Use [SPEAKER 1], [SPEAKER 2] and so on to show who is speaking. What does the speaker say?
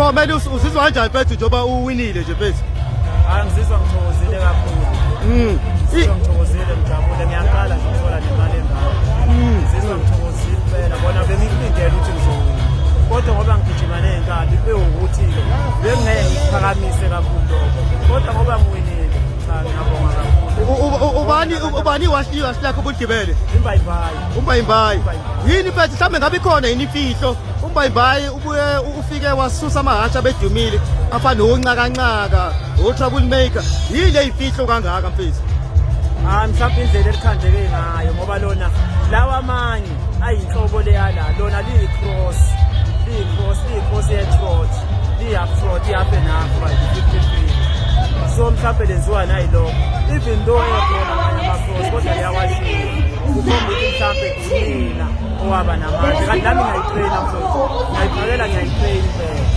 [SPEAKER 1] Sho Melusi, uzizwa kanjani mfethu njengoba uwinile nje mfethu?
[SPEAKER 2] Hayi, ngizizwa ngithokozile kakhulu. Ngizizwa ngithokozile, ngijabule, ngiyaqala nje ukuthola nemali engaka. Ngizizwa ngithokozile impela, bona bengikulindele ukuthi ngizowina. Kodwa ngoba ngigijima ney'nkabi bewukuthi-ke bengingeke ngikuphakamise kakhulu lokho. Kodwa ngoba ngiwinile, cha, ngiyabonga kakhulu.
[SPEAKER 1] Ubani iwashi lakho obuligibele?
[SPEAKER 2] Imbayimbayi.
[SPEAKER 1] Umbayimbayi. Yini mfethu, mhlawumbe ngabe ikhona yini imfihlo? Umbayimbayi ubuye ufike wasusa amahhashi abedumile afana nonxakanxaka, o-Trouble Maker. Yini le imfihlo kangaka mfethu?
[SPEAKER 2] Hayi, mhlawumbe indlela elikhandleke ngayo, ngoba lona lawa amanye ayinhlobo leyala, lona liyi-cross, liyi-cross, liyi-cross ye-trot, liyi-half trot, i-half and half, right, 50-50. So mhlawumbe lenziwa nayilokho, even though ekhona amanye ama-cross, kodwa liyawashiya, kukhomba ukuthi mhlawumbe unina owaba namandla. Kanti nami ngiyayitreyina mfethu, ngiyayiphakela, ngiyayitreyina impela.